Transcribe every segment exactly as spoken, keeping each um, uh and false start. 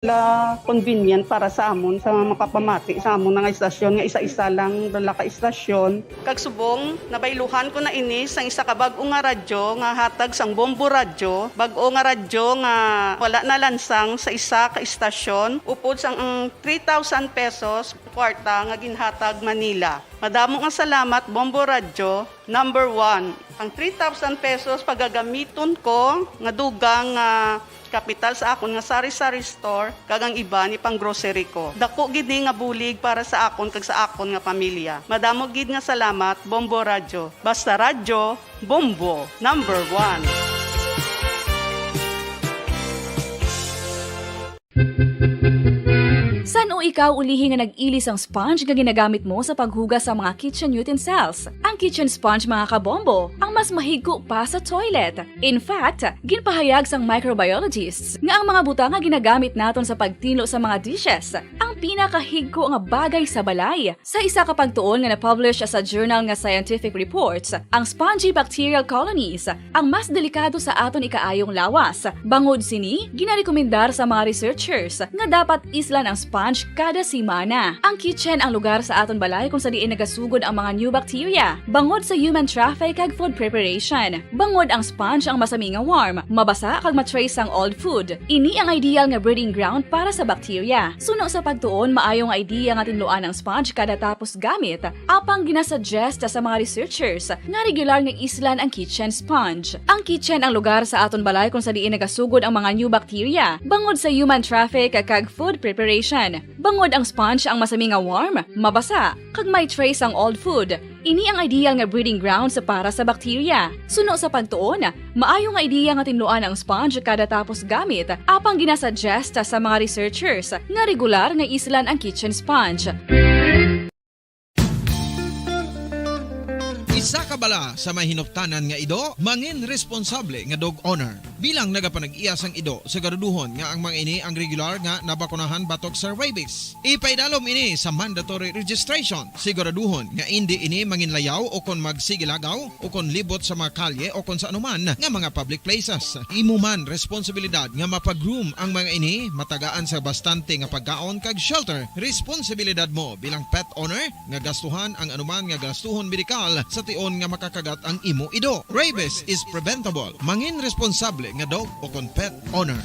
la convenient para sa amon, sa makapamati sa amon nga istasyon, nga isa-isa lang dala ka istasyon. Kag subong, nabayluhan ko na ini sang isa ka bag-o nga radyo nga hatag sang Bombo Radyo, bag-o nga radyo nga wala nalansang sa isa ka istasyon, upod sang ang three thousand pesos kwarta nga ginhatag man nila. Madamo nga salamat, Bombo Radyo, number one. Ang three thousand pesos pagagamiton ko nga dugang nga kapital sa akon nga sari-sari store kag ang iban ipang-grocery ko. Dako gid ni nga bulig para sa akon kag sa akon nga pamilya. Madamo gid nga salamat, Bombo Radyo. Basta radyo, Bombo, number one. San-o ikaw ulihi nga nag-ili sang sponge nga ginagamit mo sa paghugas sa mga kitchen utensils? Ang kitchen sponge, mga kabombo, ang mas mahigko pa sa toilet. In fact, ginpahayag sang microbiologists nga ang mga butang nga ginagamit naton sa pagtinlo sa mga dishes ang pinakahigko nga bagay sa balay. Sa isa ka pagtuon nga na-publish sa journal nga Scientific Reports, ang spongy bacterial colonies ang mas delikado sa aton ikaayong lawas. Bangod sini, ginarekomendar sa mga researchers nga dapat islan ang sponge kada semana. Ang kitchen ang lugar sa aton balay kung sa diin nagasugod ang mga new bacteria, bangod sa human traffic kag food preparation. Bangod ang sponge ang masami nga warm, mabasa kag ma-trace ang old food. Ini ang ideal nga breeding ground para sa bacteria. Suno sa pagtuon, maayo nga idea nga tinluan ang sponge kada tapos gamit. Apang ginasuggest sa mga researchers nga regular nga islan ang kitchen sponge. Ang kitchen ang lugar sa aton balay kung sa diin nagasugod ang mga new bacteria, bangod sa human traffic kag food preparation. Bangod ang sponge ang masami nga warm, mabasa, kag may trace ang old food. Ini ang ideal nga breeding grounds para sa bacteria. Suno sa pagtuon, maayo nga idea nga tinluan ang sponge kada tapos gamit, apang ginasuggest sa mga researchers nga regular nga islan ang kitchen sponge. Isa ka bala sa may hinuktanan nga ido, mangin responsable nga dog owner. Bilang nagapanag-iya sang ido, siguraduhon nga ang mga ini ang regular nga nabakunahan batok sa rabies. Ipaidalom ini sa mandatory registration. Siguraduhon nga indi ini manginlayaw o kon magsigilagaw o kon libot sa mga kalye o kon sa anuman nga mga public places. Imo man responsibilidad nga mapag-groom ang mga ini, matagaan sa bastante nga pagkaon kag shelter. Responsibilidad mo bilang pet owner nga gastuhan ang anuman nga gastuhon medikal sa tion nga makakagat ang imo ido. Rabies is preventable. Mangin responsable nga dog o kon pet owner.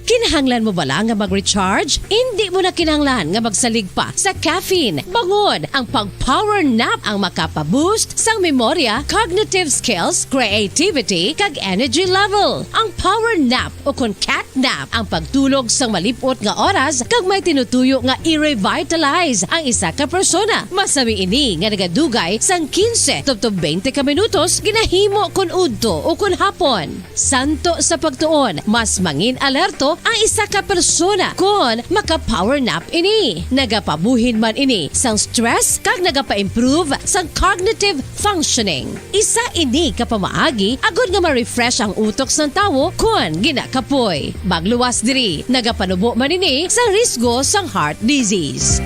Kinahanglan mo bala nga mag-recharge? Indi mo na kinahanglan nga magsalig pa sa caffeine. Bangod ang pag-power nap ang makapa-boost sang memorya, cognitive skills, creativity, kag energy level. Ang power nap o kon cat nap ang pagtulog sang malip-ot nga oras kag may tinutuyo nga i-revitalize ang isa ka persona. Masami ini nga nagadugay sang quince tubtob twenty ka minutos ginahimo kon udto o kon hapon. Santo sa pagtuon, mas mangin-alerto ang isa ka persona kon maka-power nap ini. Nagapabuhin man ini sang stress kag nagapa-improve sang cognitive functioning. Isa ini ka pamaagi agod nga ma-refresh ang utok sang tawo kon ginakapoy. Magluwas diri, nagapanubo man ini sa risgo sang heart disease.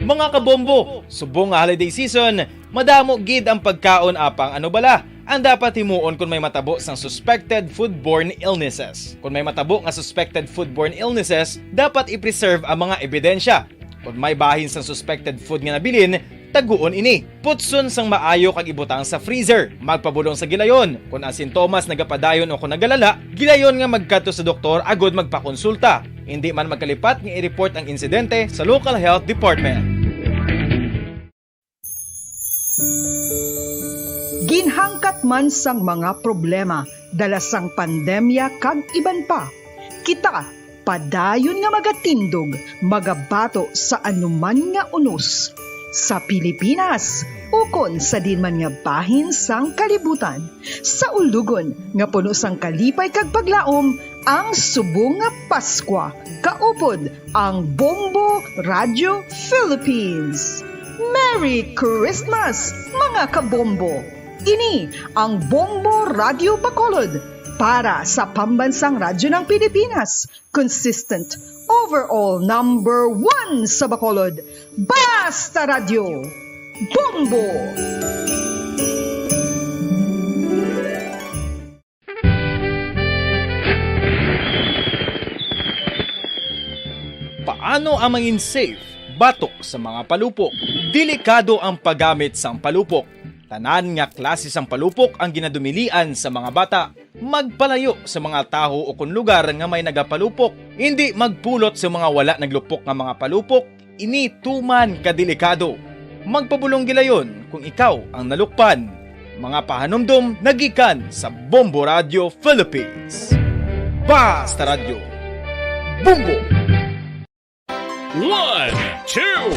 Mga kabombo, subong nga holiday season, madamo gid ang pagkaon apang ano bala ang dapat himuon kon may matabo sang suspected foodborne illnesses. Kon may matabo nga suspected foodborne illnesses, dapat i-preserve ang mga ebidensya. Kon may bahin sang suspected food nga nabilin, taguon ini. Putson sang maayo kag ibutang sa freezer. Magpabulong sa gilayon. Kon ang sintomas nagapadayon o kon nagalala, gilayon nga magkadto sa doktor agud magpakonsulta. Indi man magkalipat nga i-report ang insidente sa local health department. Ginhangkat man sang mga problema dala sang pandemya kag iban pa, kita padayon nga magatindog, magabato sa anuman nga unos, sa Pilipinas ukon sa diin man nga bahin sang kalibutan, sa ulugon nga puno sang kalipay kag paglaom, ang subong nga Paskwa, kaupod ang Bombo Radio Philippines. Merry Christmas, mga kabombo! Ini ang Bombo Radio Bacolod para sa Pambansang Radyo ng Pilipinas, consistent, Overall number one sa Bacolod, Basta Radyo, Bombo! Paano ang mangin safe batok sa mga palupok? Delikado ang paggamit sang palupok. Tanan nga klase sang palupok ang ginadumilian sa mga bata. Magpalayo sa mga tawo o kon lugar nga may nagapalupok. Indi magpulot sa mga wala naglupok nga mga palupok. Ini tuman ka delikado. Magpabulong gilayon kung ikaw ang nalukpan. Mga pahanumdom nagikan sa Bombo Radio Philippines. Basta Radyo, Bombo! One, two,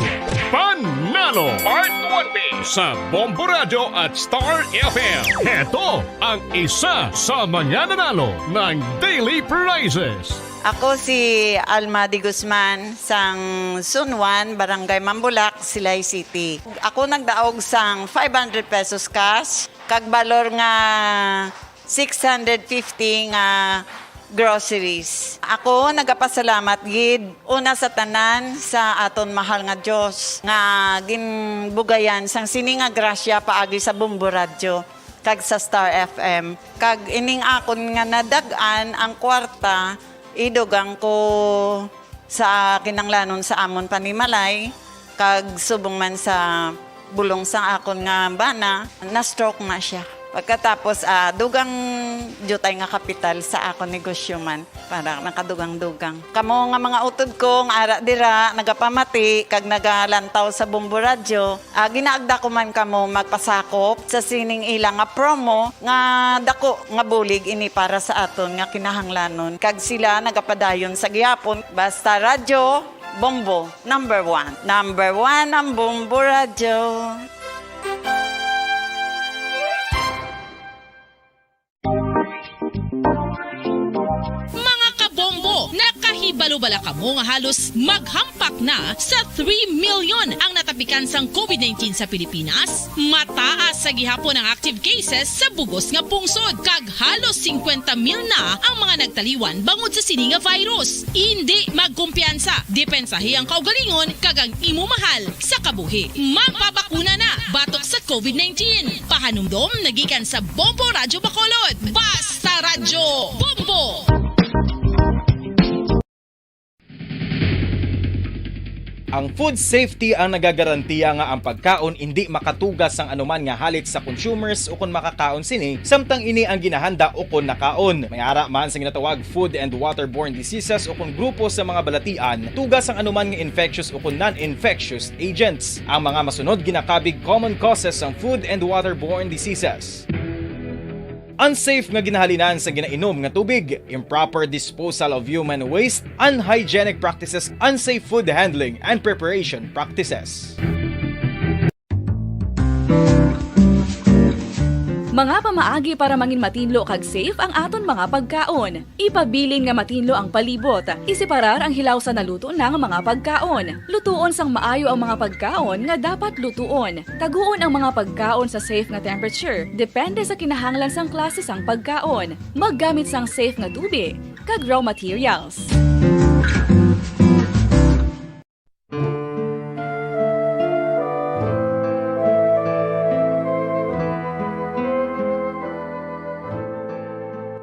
Panalo! Part one B sa Bombo Radyo at Star F M. Heto ang isa sa mga nanalo ng daily prizes. Ako si Alma de Guzman, sang Sunwan, Barangay Mambulak, Silay City. Ako nagdaog sang five hundred pesos cash, kag balor nga six hundred fifty nga groceries. Ako nagapasalamat gid una sa tanan sa aton mahal nga Dios nga ginbugayan sang sini nga grasya paagi sa Bombo Radyo kag sa Star F M. Kag ining akon nga nadag-an ang kwarta, idugang ko sa kinanglanon sa amon panimalay, kag subong man sa bulong sang akon nga bana, na-stroke na siya. Pagkatapos, ah, dugang diutay nga kapital sa akon negosyo man, para nakadugang-dugang. Kamo nga mga utod ko nga ara dira, nagapamati kag nagalantaw sa Bombo Radyo, ah, ginaagda ko man kamo magpasakop sa sining ila nga promo nga dako nga bulig ini para sa aton nga kinahanglanon, kag sila nagapadayon sa gihapon. Basta Radyo, Bombo, number one. Number one ang Bombo Radyo. Mga kabombo, nakahibalo bala kamo nga halos maghampak na sa three million ang natapikan sang covid nineteen sa Pilipinas? Mataas sa gihapon ang active cases sa bug-os nga pungsod, kag halos singkwenta mil na ang mga nagtaliwan bangod sa sini nga virus. Indi magkumpiyansa, depensahi ang kaugalingon kag ang imo mahal sa kabuhi. Magpabakuna na batok sa covid nineteen. Pahanumdom nagikan sa Bombo Radyo Bacolod. Basta Radyo Bombo! Ang food safety ang nagagarantiya nga ang pagkaon indi makatuga sang anuman nga halit sa consumers ukon makakaon sini, samtang ini ang ginahanda ukon nakaon. May ara man sa ginatawag food and waterborne diseases ukon grupo sa mga balatian tuga sang anuman nga infectious ukon non-infectious agents. Ang mga masunod ginakabig common causes sang food and waterborne diseases. Unsafe nga ginahalinan sa ginainom nga tubig, improper disposal of human waste, unhygienic practices, unsafe food handling and preparation practices. Mga pamaagi para mangin matinlo kag safe ang aton mga pagkaon. Ipabilin nga matinlo ang palibot. Iseparar ang hilaw sa naluto na nga mga pagkaon. Lutuon sang maayo ang mga pagkaon nga dapat lutuon. Taguon ang mga pagkaon sa safe nga temperature, depende sa kinahanglan sang klase sang pagkaon. Maggamit sang safe nga tubig kag raw materials.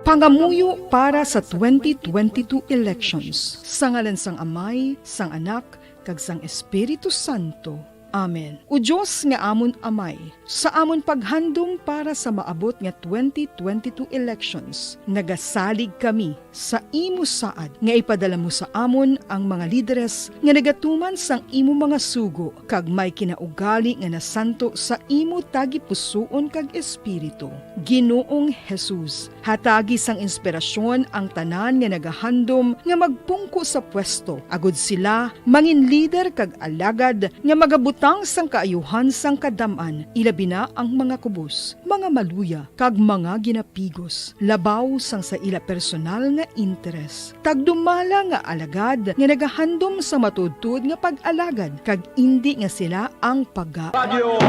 Pangamuyo para sa twenty twenty-two elections. Sa ngalan sang Amay, sang Anak, kag sang Espiritu Santo. Amen. O Dios nga amon Amay, sa amon paghandom para sa maabot nga twenty twenty-two elections, nagasalig kami sa imo saad nga ipadala mo sa amon ang mga lideres nga nagatuman sang imo mga sugo kag may kinaugali nga nasanto sa imo tagipusoon kag espiritu. Ginoong Jesus, hatagi sang inspirasyon ang tanan nga nagahandom nga magpungko sa pwesto, agud sila mangin lider kag alagad nga magabutang sang kaayuhan sang kadam-an, ilabi na ang mga kubos, mga maluya, kag mga ginapigos, labaw sang sa ila personal nga interes. Tagdumala nga alagad nga nagahandom sa matuodtuod nga pag-alagad, kag indi nga sila ang paga- Radyo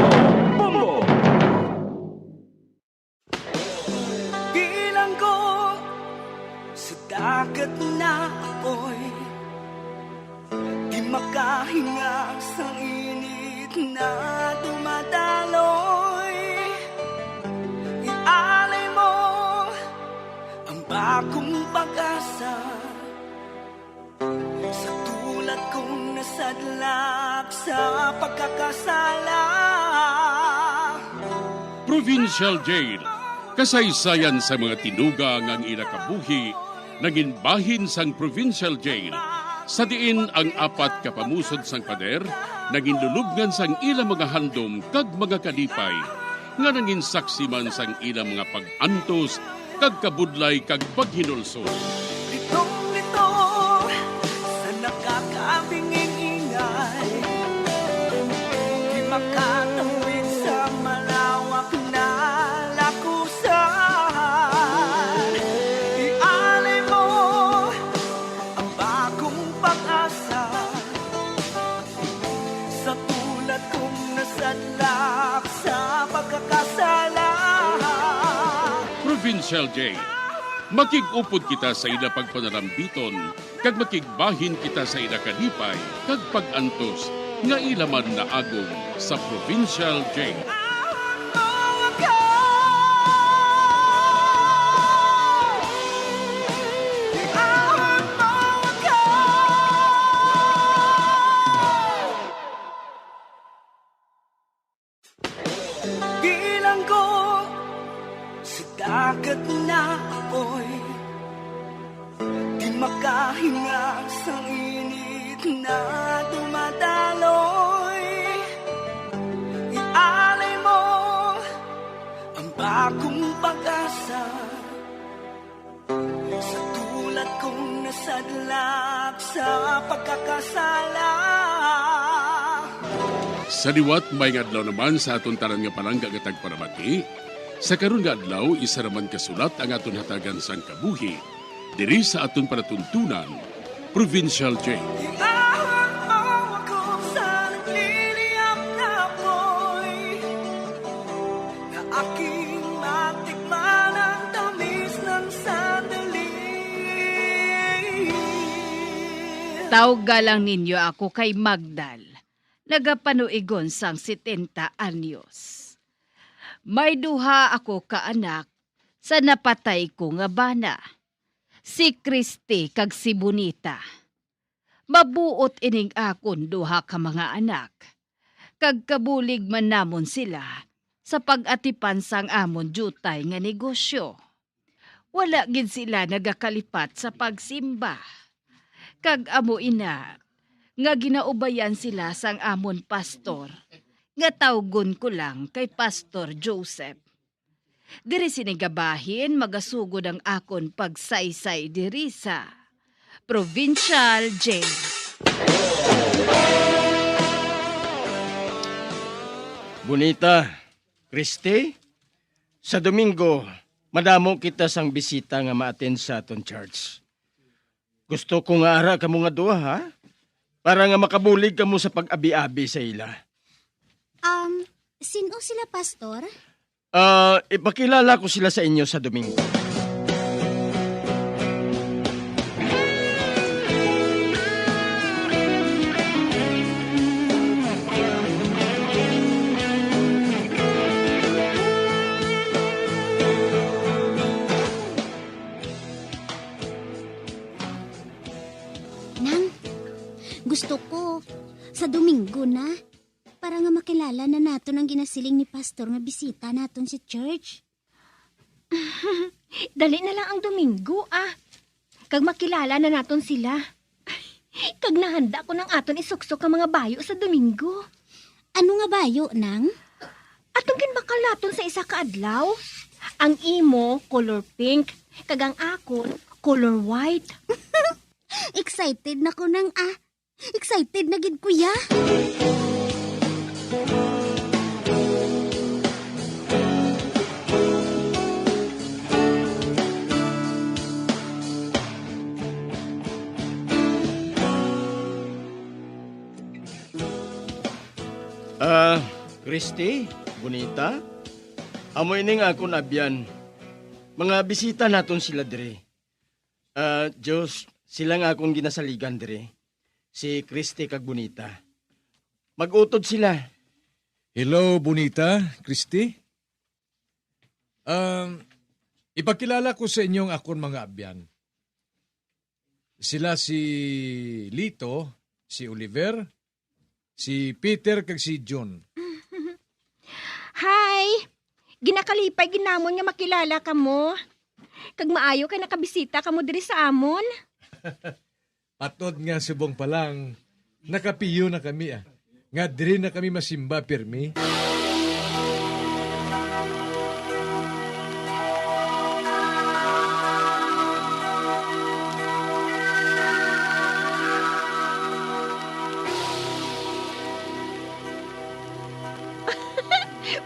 Bombo. Bilanggo sa dagat na apoy. Nga sa init na dumadaloy, ialay mo ang bagong pag-asa sa tulad kong nasadlak sa pagkakasala. Provincial Jail, kasaysayan sa mga tinuga nga ang ila kabuhi nangin bahin sang Provincial Jail, sa diin ang apat ka pamusod sang pader nangin lulubngan sang ila mga handom kag mga kalipay, nga nangin saksi man sang ila mga pag-antos kag kabudlay kag paghinulsol. Litong-lito sa nakakabinging ingay, di makatawid sa malawak na lakusan. Ialay mo ang bagong pag-asa sa tulad kong nasadlak sa pagkakasala. Provincial Jail. Makig-upod kita sa ila pagpanarambiton, kag makigbahin kita sa ila kalipay kag pag-antos nga ila man naagom sa Provincial Jail. Bilanggo sa dagat na apoy, di makahinga sa init na dumadaloy. Ialay mo ang bagong pag-asa sa tulad kong nasadlak sa pagkakasala. Sa liwat, maayong adlaw naman sa aton tanan nga palangga nga tagpalamati. Sa karon nga adlaw, isa naman ka sulat ang aton hatagan sang kabuhi diri sa aton palatuntunan, Provincial Jail. Iahon mo ako sa nagliliyab na apoy, na aking matikman ang tamis ng sandali. Tawga lang ninyo ako kay Magdal, nagapanuigon sang setenta anyos. May duha ako ka anak sa napatay ko nga bana, si Christy kag si Bonita. Mabuot ining akon duha ka mga anak, kag kabulig man namon sila sa pag-atipan sang amon diutay nga negosyo. Wala gid sila nagakalipat sa pagsimba. Kag amo ina nga ginaubayan sila sang amon pastor, nga tawgon ko lang kay Pastor Joseph. Diri sini nga bahin magasugod ang akon pagsaysay diri sa Provincial Jail. Bonita, Christy, sa Domingo, madamo kita sang bisita nga ma-attend sa aton church. Gusto ko nga ara kamo nga duha, ha? Para nga makabulig kamo sa pag-abi-abi sa ila. Um, sin-o sila, Pastor? Ah, ipakilala ko sila sa inyo sa Domingo. Nang, gusto ko, sa Domingo na, para nga makilala na naton ang ginasiling ni Pastor nga bisita naton si church. Dali na lang ang Domingo, ah. Kag makilala na naton sila. Kag nahanda ko nang aton isuksok ang mga bayo sa Domingo. Ano nga bayo, Nang? Atong ginbakal naton sa isa ka adlaw. Ang imo, color pink, kag ang akon, color white. Excited na ko, Nang, ah. Excited na gid ko, ya. Ah, Christy, Bonita, amo ini nga akon abyan. Mga bisita naton sila diri. Ah, Diyos, sila nga akong ginasaligan diri, si Christy kag Bonita. Mag-utod sila. Hello, Bonita, Christy. Um, ipakilala ko sa inyo ang akon mga abyan. Sila si Lito, si Oliver, si Peter, kag si John. Hi! Ginakalipay gid namon nga makilala kamo. Kag maayo kay nakabisita kamo diri sa amon. Matod nga subong pa lang, nakapiyo na kami, ah. Nga diri na kami masimba pirmi.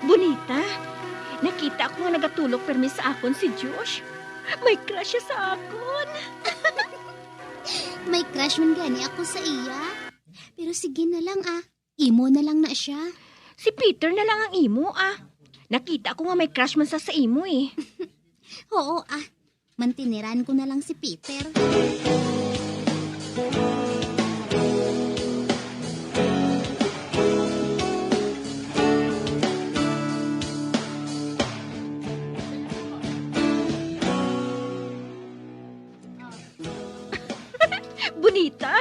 Bonita, nakita ko nga nagatulok pirmi sa akon si Josh. May crush siya sa akon. May crush man gani ako sa iya. Pero sige na lang, ah. Imo na lang na siya. Si Peter na lang ang imo, ah. Nakita ko nga may crush man sa, sa imo, eh. Oo, ah. Mantiniran ko na lang si Peter. Bonita,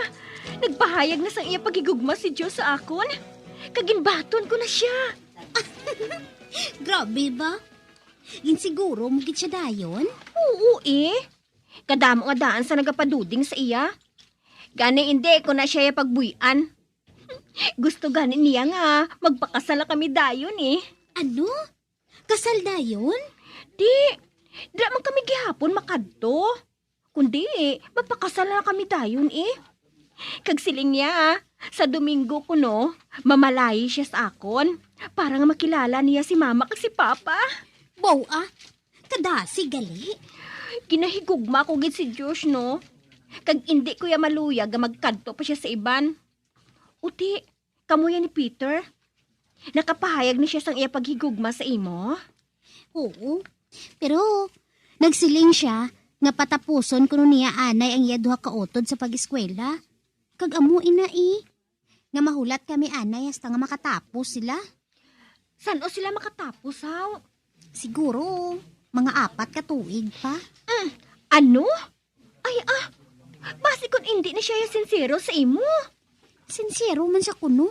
nagpahayag na sang iya paghigugma si Josh sa akon. Kag ginbaton ko na sia. Grabe ba? Ginsiguro mo gid sia dayon? Oo, eh. Kadamo nga daan sa nagapaduding sa iya. Gani, hindi ko na sia iya pagbuy-an. Gusto gani niya nga magpakasal na kami dayon, eh. Ano? Kasal dayon? Di, dira man kami gihapon makadto. Kundi, mapakasal na kami dayon, eh. Kag siling niya, sa Domingo kuno, mamalayi siya sa akon para nga makilala niya si Mama kag si Papa. Baw, ah. Kadasig gali. Ginahigugma ko gid si Josh, no? Kag indi ko iya maluyag nga magkadto pa sia sa iban. Uti, kamo ya ni Peter? Nakapahayag na sia sang iya paghigugma sa imo? Oo. Pero nagsiling sia nga patapuson kuno niya anay ang iya duha ka utod sa pag-eskwela. Kag amo ina, eh, nga mahulat kami anay hasta nga makatapos sila. San-o sila makatapos, haw? Siguro, mga apat ka tuig pa. Mm, ano? Ay, ah, basi kon indi na sia ya sinsero sa imo. Sinsero man sia kuno.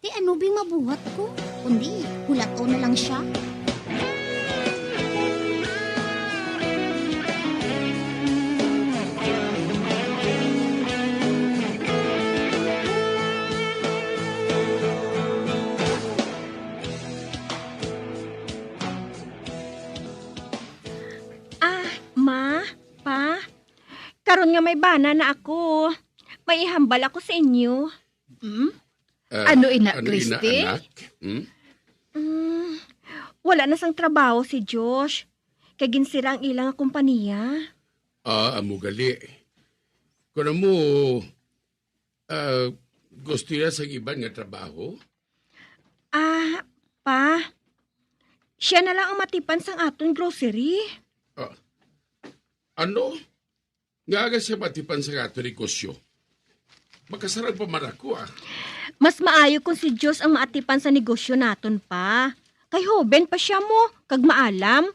Di ano bing mabuhat ko? Kundi, hulaton na lang sia. Ah, ma, pa, karon nga may bana na ako, may ihambal ako sa inyo. Hmm? Ah, Ano ina, ano ina, Christy? Anak? Hmm? Mm, wala na sang trabaho si Josh, kay ginsira ang ila nga kompanya. Ah, amo gali. Kun amo, ah, gusto niya sang iban nga trabaho? Ah, pa, sia na lang ang matipan sang aton grocery. Ah, ano? Nga aga siya matipan sa ato negosyo? Makasarang pa man ako, ah. Mas maayo kung si Josh ang maatipan sa negosyo naton, pa. Kay hoben pa sia mo, kag maalam.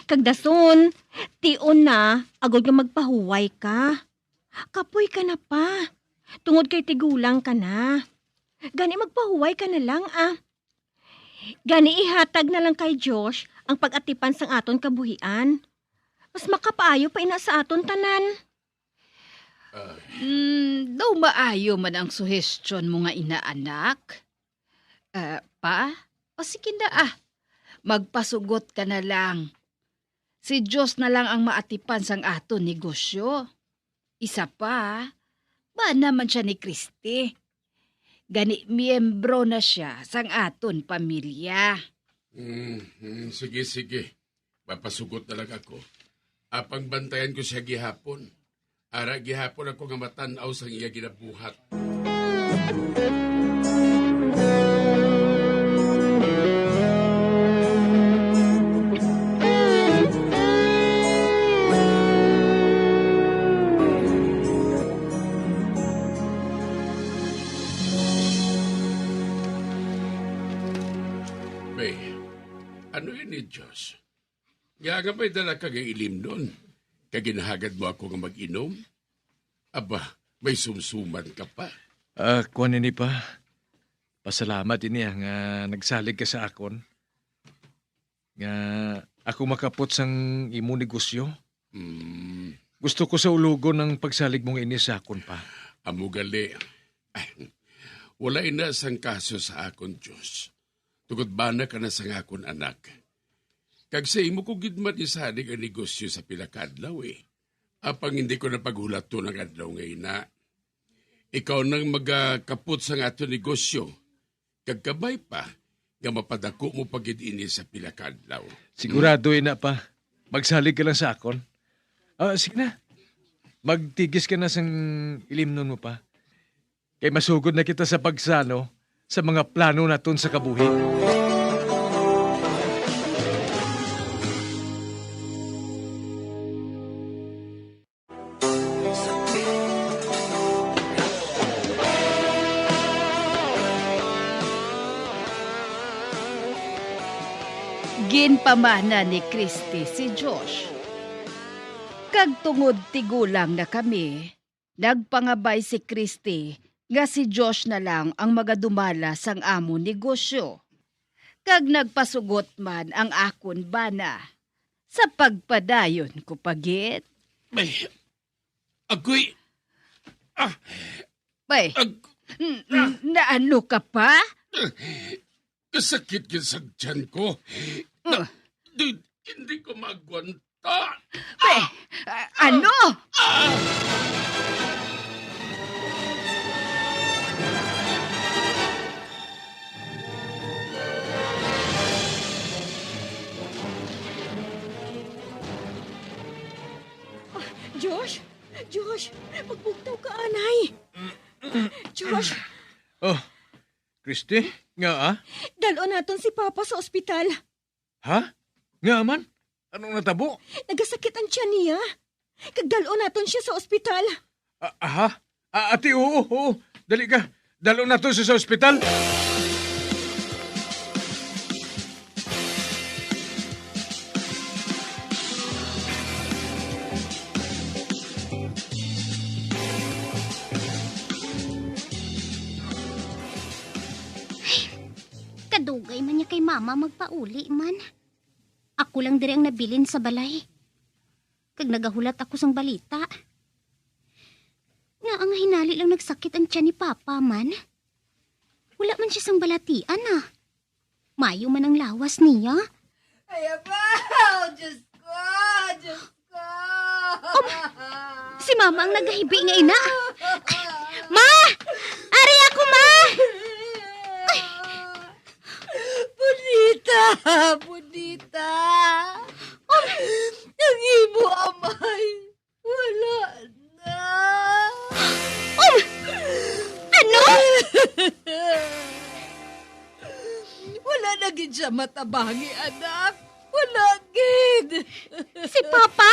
Kag dason, tion na, agod nga magpahuway ka. Kapoy ka na, pa. Tungod kay tigulang ka na. Gani magpahuway ka na lang, ah. Gani ihatag na lang kay Josh ang pag-atipan sang aton kabuhian. Mas makapaayo pa ina sa aton tanan. Ah. Hmm, daw maayo man ang suhestyon mo nga ina, anak. Ah, pa, o sige na, ah. Magpasugot ka na lang. Si Josh na lang ang maatipan sang aton negosyo. Isa pa, bana man sia ni Christy. Gani, miyembro na sia sang aton pamilya. Mm, mm, sige, sige. Mapasugot na lang ako. Apang bantayan ko sia gihapon. Ara gihapon ako nga matan-aw sang iya ginabuhat. Be, ano ini, Josh? Nga nga may dala ka nga ilimnon, kag ginahagad mo ako nga mag-inom? Aba, may sumsuman ka pa. Ah, kuwan ini pa. Pasalamat ini, ah, nga nagsalig ka sa akon. Nga ako makapot sang imo negosyo. Hmm. Gusto ko sa ulogon ang pagsalig mo nga ini sa akon pa. Amo gali. Ay, wala ina sang kaso sa akon, Diyos. Tungod bana ka na sang akon anak. Kag sa imo ko gid man isalig ang negosyo sa pila ka adlaw, eh. Apang hindi ko na paghulaton ang adlaw nga ina. Ikaw nang magakapot sang aton negosyo, kag kabay pa nga mapadako mo pa gid ini sa pila ka adlaw. Sigurado ina pa. Magsalig ka lang sa akon. Ah, sige na. Magtigis ka na sang ilimnon mo pa. Kay masugod na kita sa pagsano sa mga plano naton sa kabuhi. Ginpamana ni Christy si Josh. Kag tungod tigulang na kami, nagpangabay si Christy nga si Josh na lang ang magadumala sang amon negosyo. Kag nagpasugot man ang akon bana, sa pagpadayon ko pa gid. Ay, agoy. Ah, Bay, ag- n- n- naano ka pa? Kasakit gid sa tiyan ko. Na, Ah. di, hindi ko magwanta. Bay, ah, ano? Ah! Ah, Josh? Josh, magbugtaw ka, anay. Josh, Oh, Christy, nga, ah? Dalon naton si Papa sa ospital. Ha? Nga man? Anong natabo? Nagasakit ang tiyan niya. Kag dalon naton siya sa ospital. Ah, aha? Ah, ate, oo, oo. Dali ka. Dalon naton siya sa ospital. Kadugay man niya kay Mama magpauli man. Ako lang diri ang nabilin sa balay. Kag nagahulat ako sang balita. Ngaa nga hinali lang nagsakit ang tiyan ni Papa man? Wala man siya sang balatian, ah. Mayo man ang lawas niya. Ay, abaw! Diyos ko! Diyos ko! Um, si Mama ang nagahibi nga ina. Ma! Ari ako, Ma! Ay! Bonita! Bonita! Um, ang imo amay! Wala na. Um! Ano? Wala na gid siya matabangi, anak. Wala gid. Si Papa?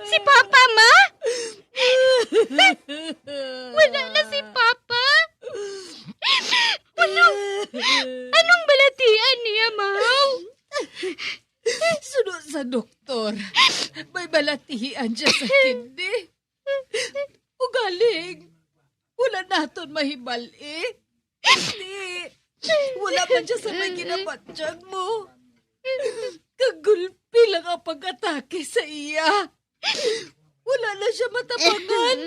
Si Papa, Ma? Wala na si Papa? Anong, anong balatian niya, Ma? Suno sa doktor, may balatian siya sa kidney. Ugaling, wala naton mahibal-i. Hindi, wala man siya sa may ginabatyag mo. Kagulpi lang ang pag-atake sa iya. Wala na siya matabangan.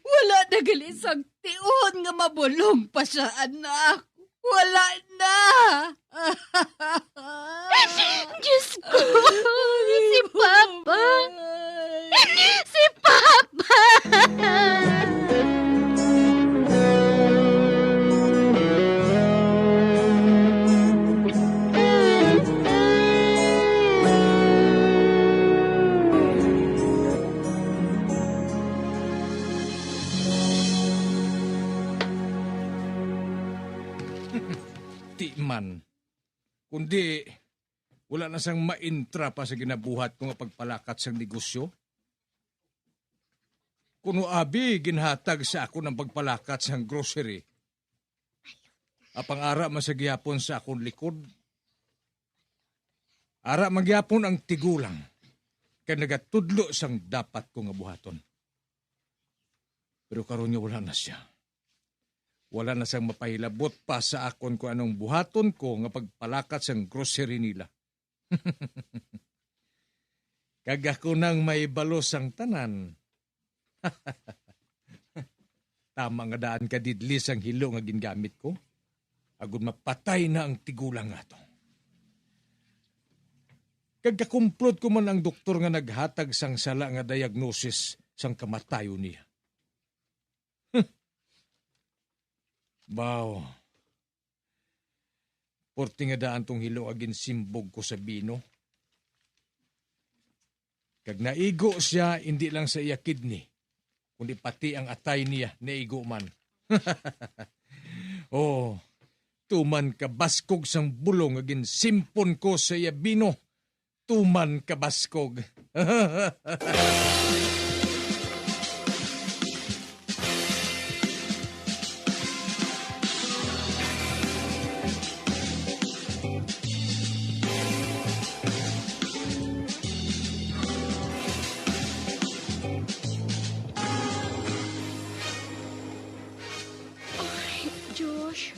Wala na gali sang tion nga mabulong pa siya, anak. Wala na. Diyos ko, si Papa. Si Papa. Di man. Kundi, wala na sang maintra pa sa ginabuhat ko nga pagpalakat sang negosyo. Kuno abi ginhatag sa akon ang pagpalakat sang grocery. Apang ara man sa gihapon sa akon likod, ara man gihapon ang tigulang, kag nagatudlo sang dapat ko nga buhaton. Pero karon nga wala na sia, wala na sang mapahilabot pa sa akon kung anong buhaton ko nga pagpalakat sang grocery nila. Kag ako nang mahibalo sang tanan. Tama nga daan ka didli sang hilo nga gingamit ko, agud mapatay na ang tigulang nga ato. Kag kakumplot ko man ang doktor nga naghatag sang sala nga diagnosis sang kamatayon niya. Baw, porti nga daan tong hilo nga ginsimbog ko sa bino. Kag naigo sia, indi lang sa iya kidney, kundi pati ang atay niya naigo man. Oh, tuman kabaskog sang bulong nga ginsimpon ko sa iya bino, tuman kabaskog. Ay, Josh,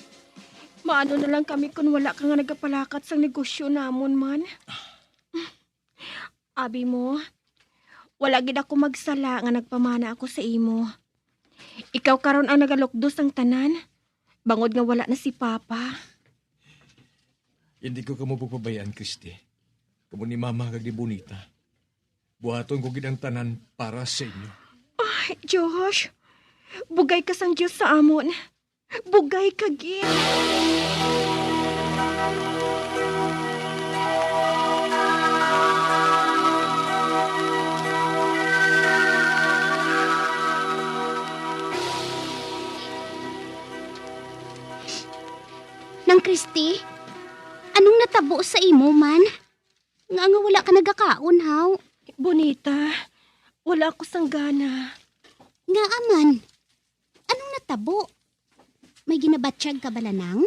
maano na lang kami kon wala ka nga nagapalakat sang negosyo namon man? Abi mo, wala gid ako magsala nga nagpamana ako sa imo. Ikaw karon ang nagalukdos sang tanan, bangod nga wala na si Papa. Hindi ko kamo pagpabayaan, Christy. Kamo ni Mama kag ni Bonita. Buhaton ko gid ang tanan para sa inyo. Ay, Josh, bugay ka sang Dios sa amon. Bugay ka gid. Nang Christy, anong natabo sa imo man? Nga nga wala ka nagakaon, haw? Bonita, wala ako sang gana. Ngaa man? Anong natabo? May ginabatyag ka bala, Nang?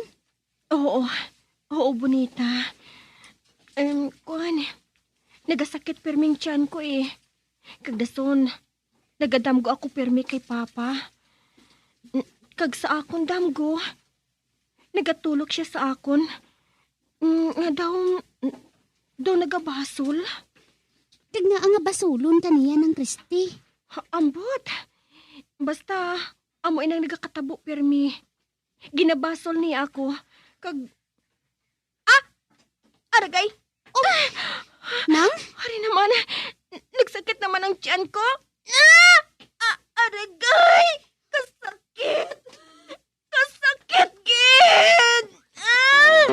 Oo. Oo, Bonita. Em, kuwan, nagasakit perming tiyan ko, eh. Kag dason, nagadamgo ako permi kay Papa. N-, kag sa akon damgo, nagatulok sia sa akon, mm, nga daw, daw nagabasol. Kag ngaa nga basulon ka niya, Nang Christy? Ha, ambot. Basta, amo inang nagakatabo permi. Ginabasol niya ako. Kag, ah! Aragay! Oh! Nang? Ari naman, nagsakit naman ang tiyan ko. Ah! Ah, aragay! Kasakit! Kasakit gid! Ah!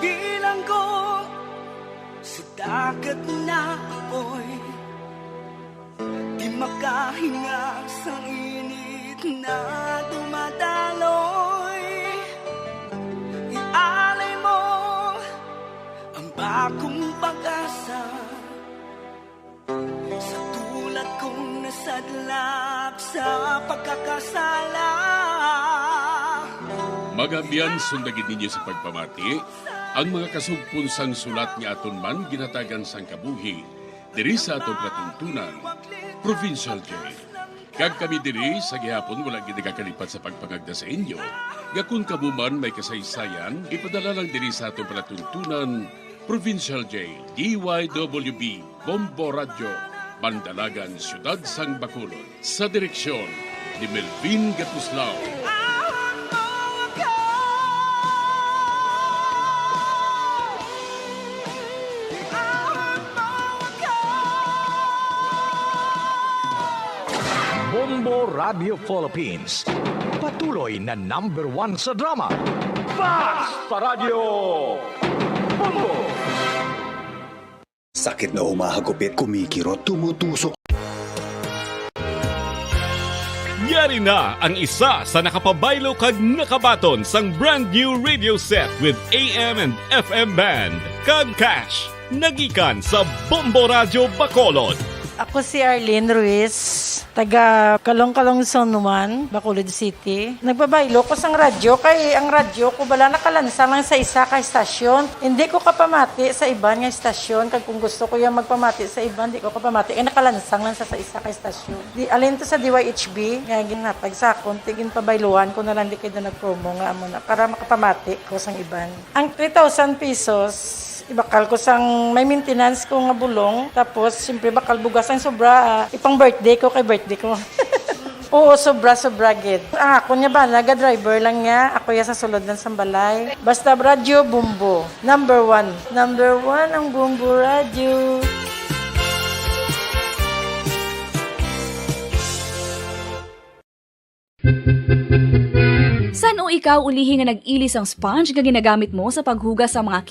Bilanggo sa dagat na apoy, di makahinga sa init na dumadaloy. Ialay mo ang bagong pag-asa sa tulad kong nasadlak sa pagkakasala. Mga abyan, sunda gid ninyo sa pagpamati ang mga kasugpon sang sulat nga aton man ginhatagan sang kabuhi diri sa aton palatuntunan, Provincial Jail. Kag kami diri sa gihapon wala gid nagakalipat sa pagpangagda sa inyo nga kon kamo man may kasaysayan, ipadala lang diri sa aton palatuntunan, Provincial Jail, D Y W B, Bombo Radyo, Bandalagan, Siyudad sang Bacolod, sa direksyon ni Melvin Gatuslao. Bombo Radio Philippines, patuloy na number one sa drama. Fast pa Radyo Bombo! Sakit na humahagupit, kumikirot, tumutusok. Yari na ang isa sa nakapabaylo kag nakabaton sang brand new radio set with A M and F M band kag cash. Nagikan sa Bombo Radyo Bacolod. Ako si Arlene Ruiz, taga Calong-Calong Zone one, Bacolod City. Nagpabaylo ko sang radyo kay ang radyo ko bala nakalansang lang sa isa ka estasyon. Hindi ko kapamati sa iban nga estasyon, kag kung gusto ko yung magpamati sa iban, di ko kapamati kay nakalansang lang sa, sa isa ka estasyon. Di alin to sa D Y H B nga ginhatag sa akon, ti ginpabayluhan ko na lang di kay do nag-promo nga amo na para makapamati ko sang iban. Ang three thousand pesos, ibakal ko sang may maintenance ko nga bulong. Tapos, siyempre, bakal bugas ang sobra. Ah, ipang birthday ko kay birthday ko. Oo, sobra, sobra gid. Ang ako niya ba, naga-driver lang niya. Ako ya sa sulod ng sambalay. Basta radyo, bumbo. Number one. Number one ang bumbo radyo. San-o ikaw ulihi nga nag-ilis ang sponge nga ginagamit mo sa paghugas sa mga